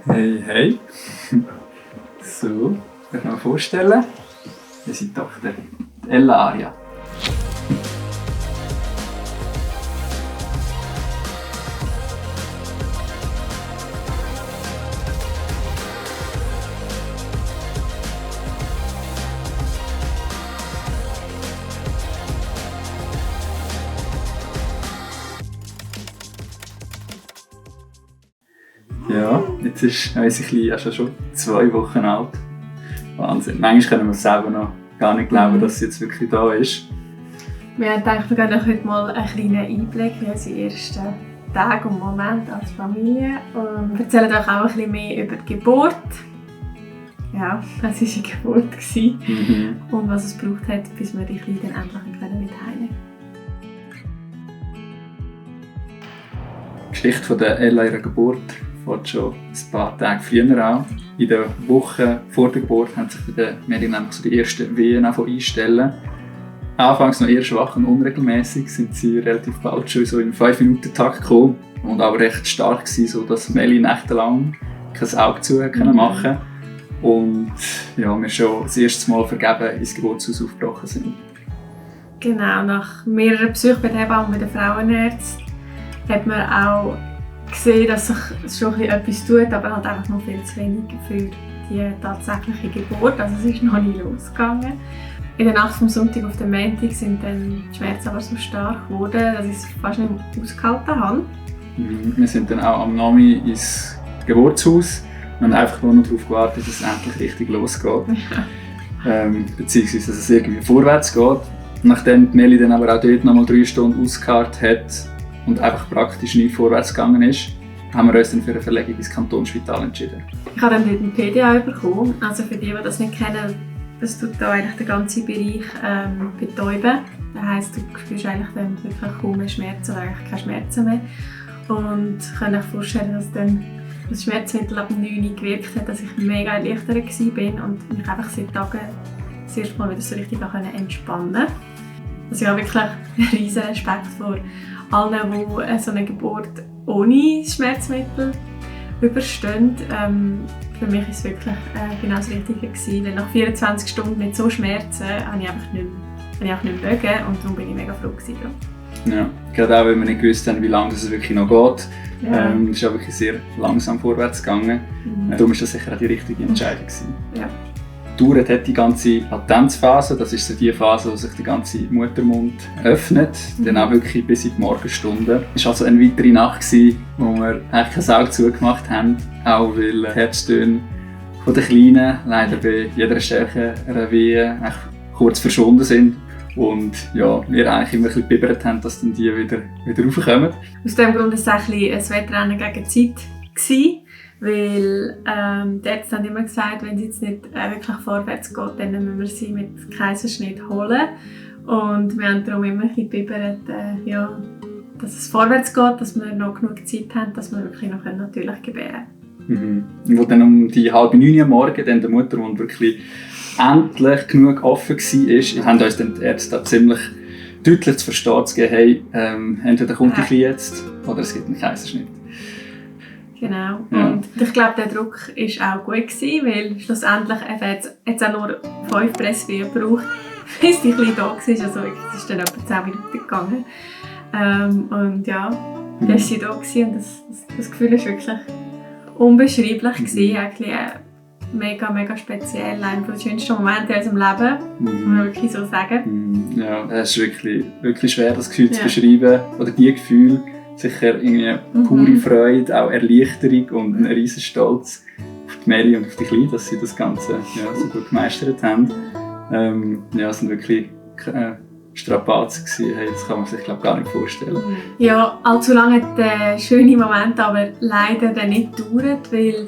Hey, hey. So, darf ich mir vorstellen, wir sind die Tochter Ella Aria. Ja, jetzt ist unser Kleine schon 2 Wochen alt. Wahnsinn. Manchmal können wir es selber noch gar nicht glauben, dass sie jetzt wirklich da ist. Wir haben gedacht, wir geben euch heute mal einen kleinen Einblick in unsere ersten Tage und Momente als Familie. Und erzählen euch auch ein bisschen mehr über die Geburt. Ja, es war eine Geburt. Und was es gebraucht hat, bis wir die Kleine dann endlich mit heimnehmen können. Die Geschichte von der Ella ihrer Geburt fängt schon ein paar Tage früher an. In den Wochen vor der Geburt haben sich bei der Mary nämlich so die ersten Wehen einstellen. Anfangs noch eher schwach und unregelmäßig sind sie relativ bald schon so im 5-Minuten-Takt gekommen und aber recht stark gewesen, so dass Melli nächtelang kein Auge zu machen und ja, wir schon das erste Mal vergeben ins Geburtshaus aufgebrochen sind. Genau, nach mehreren Besuchen bei der Hebamme und bei den Frauenärzten hat man auch gesehen, dass sich schon etwas tut, aber halt einfach noch viel zu wenig für die tatsächliche Geburt. Also es ist noch nie losgegangen. In der Nacht vom Sonntag auf den Montag sind dann die Schmerzen aber so stark geworden, dass ich es fast nicht mehr ausgehalten habe. Wir sind dann auch am Nachmittag ins Geburtshaus und haben einfach nur noch darauf gewartet, dass es endlich richtig losgeht. Beziehungsweise, dass es irgendwie vorwärts geht. Nachdem die Melli dann aber auch dort noch mal 3 Stunden ausgeharrt hat und einfach praktisch nicht vorwärts gegangen ist, haben wir uns dann für eine Verlegung ins Kantonsspital entschieden. Ich habe dann dort einen PDA bekommen. Also für die das nicht kennen, das tut da eigentlich den ganzen Bereich betäuben. Das heisst, du spürst eigentlich dann wirklich kaum mehr Schmerzen oder eigentlich keine Schmerzen mehr. Und ich kann mir vorstellen, dass dann das Schmerzmittel ab 9 Uhr gewirkt hat, dass ich mega erleichtert war und mich einfach seit Tagen das erste Mal wieder so richtig entspannen konnte. Also ich habe wirklich einen riesen Respekt vor allen, die so eine Geburt ohne Schmerzmittel überstehen. Für mich war es wirklich genau das Richtige gewesen, weil nach 24 Stunden mit so Schmerzen habe ich einfach nicht mehr mögen und darum bin ich mega froh gewesen. Ja, gerade auch, weil wir nicht gewusst haben, wie lange es wirklich noch geht. Ja. Es ist auch wirklich sehr langsam vorwärts gegangen. Darum war das sicher auch die richtige Entscheidung gewesen. Ja. Dauert hat die ganze Latenzphase, das ist so die Phase, wo sich der ganze Muttermund öffnet, dann auch wirklich bis in die Morgenstunden. Es war also eine weitere Nacht, wo wir eigentlich kein Auge zugemacht haben, auch weil die Herztöne von der Kleinen leider bei jeder stärkeren Wehe kurz verschwunden sind. Und ja, wir eigentlich immer ein bisschen gebibbert haben, dass dann die wieder raufkommen. Aus diesem Grund war es ein Wettrennen gegen die Zeit gewesen, weil die Ärzte haben immer gesagt, wenn es jetzt nicht wirklich vorwärts geht, dann müssen wir sie mit Kaiserschnitt holen. Und wir haben darum immer ein bisschen gebibbert, dass es vorwärts geht, dass wir noch genug Zeit haben, dass wir wirklich noch natürlich gebären können. Wo dann um die 8:30 am Morgen dann der Muttermund wirklich endlich genug offen war, haben uns dann die Ärzte ziemlich deutlich zu verstehen gegeben, hey, entweder kommt die Kleine jetzt oder es gibt einen Kaiserschnitt. Genau. Ja. Und ich glaube, der Druck war auch gut gewesen, weil schlussendlich hat es auch nur 5 Presswehen gebraucht, bis die Kleine da war. Also es ist dann etwa 10 Minuten gegangen. Und ja, dann war sie da gewesen, und das Gefühl war wirklich unbeschreiblich gewesen. Eigentlich mega, mega speziell. Einer der schönsten Momente in unserem Leben, muss man wirklich so sagen. Ja, es ist wirklich schwer, das Gefühl zu beschreiben, oder die Gefühle. Sicher irgendwie pure Freude, auch Erleichterung und ein riesen Stolz auf die Melli und auf die Kleine, dass sie das Ganze so gut gemeistert haben. Es waren wirklich Strapazen gewesen. Hey, das kann man sich gar nicht vorstellen. Ja, allzu lange hat der schöne Moment aber leider dann nicht gedauert, weil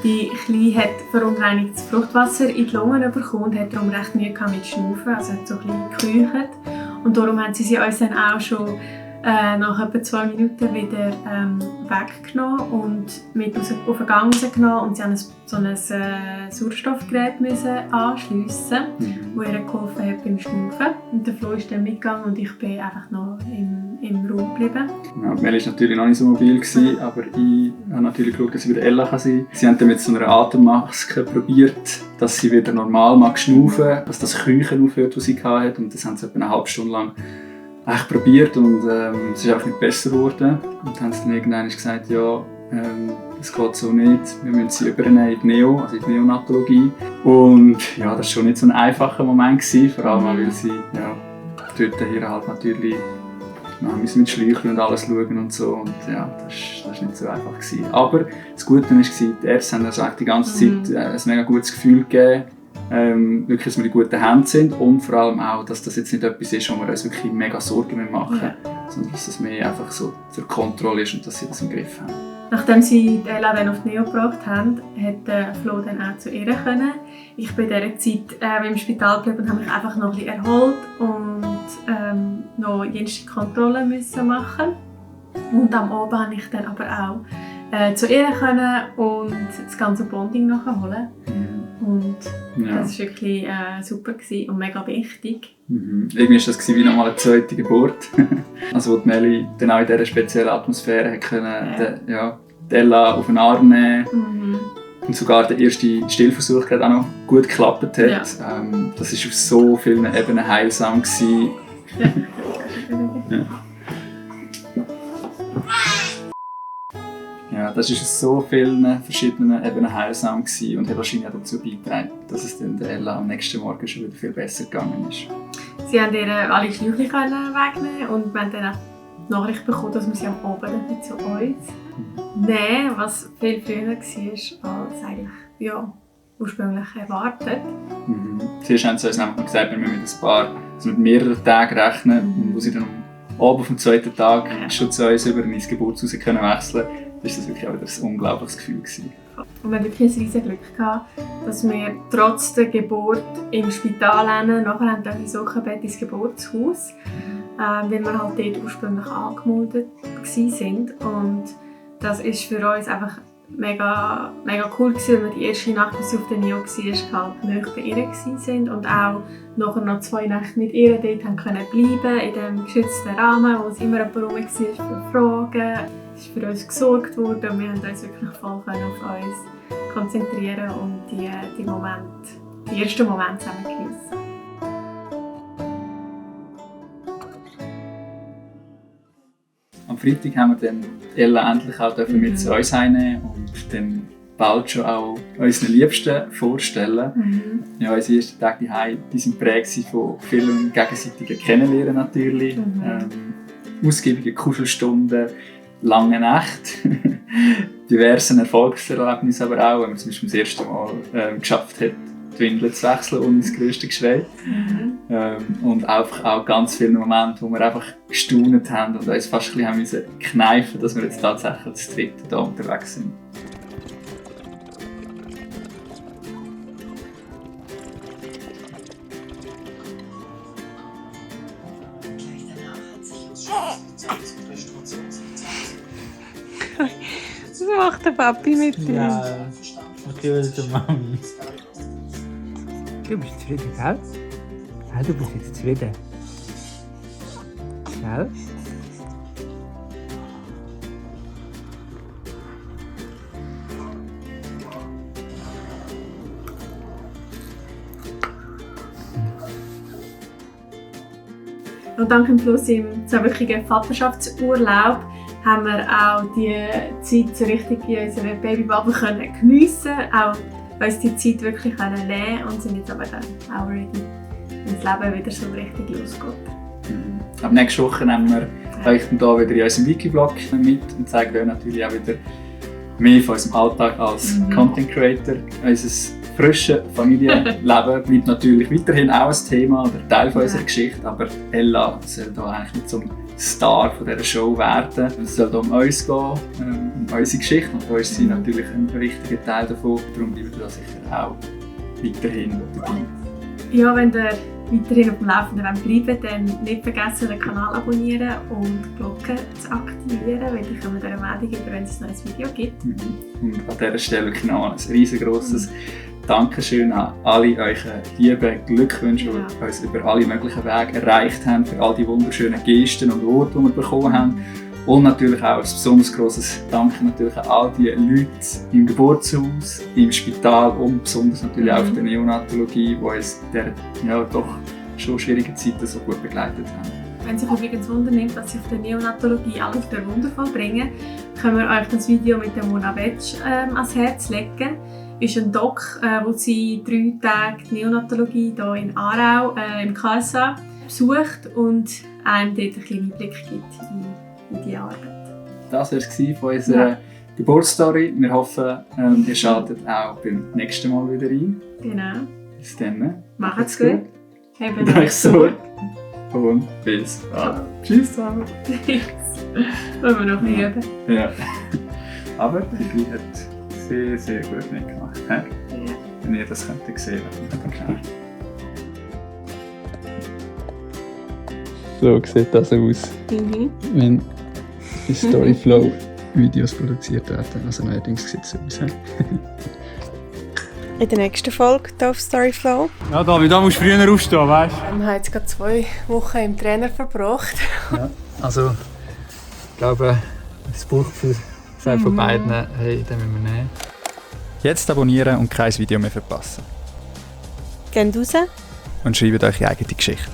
die Kleine hat verunreinigtes Fruchtwasser in die Lungen bekommen und hat darum recht Mühe mit Schnaufen, also hat so ein bisschen gekeucht. Und darum haben sie uns dann auch schon nach etwa 2 Minuten wieder weggenommen und mit auf den Gang rausgenommen. Und sie mussten so ein Sauerstoffgerät anschliessen, das ihr geholfen hat beim Schnaufen. Und der Flo ist dann mitgegangen und ich bin einfach noch im Raum geblieben. Ja, Mel war natürlich noch nicht so mobil, aber ich habe natürlich geschaut, dass sie wieder Ella sein kann. Sie haben dann mit so einer Atemmaske probiert, dass sie wieder normal schnaufen mag, dass das Keuchen aufhört, das sie hatte. Und das haben sie etwa eine halbe Stunde lang probiert und es ist einfach nicht besser geworden. Und dann haben sie dann irgendwann gesagt, ja, das geht so nicht, wir müssen sie übernehmen in die Neo, also in die Neonatologie. Und ja, das war schon nicht so ein einfacher Moment gewesen, vor allem weil sie dort hier halt natürlich mit Schläuchen und alles schauen und so. Und ja, das war nicht so einfach gewesen. Aber das Gute war, die Ärzte haben also die ganze Zeit ein mega gutes Gefühl gegeben, wirklich, dass wir in guten Händen sind und vor allem auch, dass das jetzt nicht etwas ist, wo wir uns wirklich mega Sorgen machen müssen, sondern dass es mehr einfach so zur Kontrolle ist und dass sie das im Griff haben. Nachdem sie Ella dann auf die Neo gebracht haben, konnte Flo dann auch zu ihr können. Ich bin in dieser Zeit im Spital geblieben und habe mich einfach noch ein bisschen erholt und noch jenste Kontrollen müssen machen. Und am Abend konnte ich dann aber auch zu ihr können und das ganze Bonding nachholen. Und das war wirklich super und mega wichtig. Irgendwie war das wie nochmal eine zweite Geburt. Also wo die Meli dann auch in dieser speziellen Atmosphäre können, die Ella auf den Arm nehmen und sogar der erste Stillversuch auch noch gut geklappt hat. Ja. Das war auf so vielen Ebenen heilsam. Ja, das war auf so vielen verschiedenen Ebenen heilsam und hat wahrscheinlich auch dazu beigetragen, dass es dann der Ella am nächsten Morgen schon wieder viel besser gegangen ist. Sie konnten ihr alle Schläuche wegnehmen und wir haben dann auch die Nachricht bekommen, dass wir sie am Abend nicht zu uns nehmen, was viel früher war als eigentlich ursprünglich erwartet. Zuerst haben sie uns nämlich gesagt, wir müssen mit mehreren Tagen rechnen und wo sie dann am Abend vom zweiten Tag schon zu uns über ins Geburtshaus wechseln können, war das wirklich auch wieder ein unglaubliches Gefühl gewesen. Und wir hatten wirklich ein riesiges Glück gehabt, dass wir trotz der Geburt im Spital nachher ins Sockenbett ins Geburtshaus, weil wir halt dort ursprünglich angemeldet waren. Und das war für uns einfach mega, mega cool gewesen, weil wir die erste Nacht, bis sie auf der Neo war, halt nahe bei ihr waren und auch nachher noch 2 Nächte mit ihr dort haben können bleiben in dem geschützten Rahmen, wo es immer jemand rum war für Fragen. Es ist für uns gesorgt worden und wir haben uns wirklich voll auf uns konzentrieren und die ersten Momente zusammen geniessen. Am Freitag haben wir dann Ella endlich auch mit zu uns heimnehmen und dann bald schon auch unseren Liebsten vorstellen. Ja, unsere ersten Tage daheim waren geprägt von vielen gegenseitigen Kennenlernen natürlich, ausgiebige Kuschelstunden, lange Nächte, diversen Erfolgserlebnissen aber auch, wenn man zum Beispiel das erste Mal geschafft hat, die Windeln zu wechseln und das grösste Geschrei. Und einfach auch ganz viele Momente, wo wir einfach gestaunt haben und uns fast ein bisschen kneifen, dass wir jetzt tatsächlich das dritte hier unterwegs sind. Was macht der Papi mit dir? Ja, ich will zur Mami. Du bist zufrieden, gell? Ja, du bist jetzt zufrieden. Gell? Und dank dem Fluss im zweiwöchigen Vaterschaftsurlaub haben wir auch die Zeit so richtig in unserer Babybubble geniessen können, auch uns die Zeit wirklich nehmen und sind jetzt aber dann auch ready, wenn das Leben wieder so richtig losgeht. Ab nächste Woche nehmen wir euch dann hier wieder in unserem Wiki-Blog mit und zeigen euch natürlich auch wieder mehr von unserem Alltag als Content Creator. Unser frisches Familienleben bleibt natürlich weiterhin auch ein Thema oder Teil von unserer Geschichte, aber Ella soll hier eigentlich nicht zum Star von dieser Show werden. Es soll um uns gehen, um unsere Geschichte und uns sind natürlich ein wichtiger Teil davon. Darum bleiben wir da sicher auch weiterhin dabei. Ja, wenn ihr weiterhin auf dem Laufenden bleiben, dann nicht vergessen, den Kanal abonnieren und die Glocke zu aktivieren, weil dann kommen wir eine Meldung über, wenn es ein neues Video gibt. Und an dieser Stelle wirklich noch ein riesengroßes Dankeschön an alle eure lieben Glückwünsche, die uns über alle möglichen Wege erreicht haben, für all die wunderschönen Gesten und Worte, die wir bekommen haben. Und natürlich auch ein besonders grosses Danke natürlich an all die Leute im Geburtshaus, im Spital und besonders natürlich auch auf der Neonatologie, die uns in dieser doch schon schwierigen Zeiten so gut begleitet haben. Wenn sich übrigens wundernimmt, was sie auf der Neonatologie alles für wundervoll bringen, können wir euch das Video mit der Mona Wetsch ans Herz legen. Es ist ein Doc, wo sie 3 Tage die Neonatologie hier in Aarau im KSA besucht und einem dort einen kleinen Einblick gibt in die Arbeit. Das war es von unserer Geburtsstory. Wir hoffen, ihr schaltet auch beim nächsten Mal wieder ein. Genau. Bis dann. Macht's gut. Habt euch Sorge. Und bis bald. Tschüss zusammen. Tschüss. Wollen wir noch üben? Ja. Aber die Guy hat sehr, sehr gut mitgemacht. Ja. Wenn ihr das könnt sehen könnt. So sieht das aus, wenn die Storyflow-Videos produziert werden. Also neuerdings sieht es aus. In der nächsten Folge hier auf Storyflow. Ja, David, da musst du früher aufstehen, weißt du? Wir haben jetzt gerade 2 Wochen im Trainer verbracht. Ja, also, ich glaube, das Bauchgefühl sagt von beiden, hey, den müssen wir nehmen. Jetzt abonnieren und kein Video mehr verpassen. Geht raus und schreibt euch eure eigene Geschichte.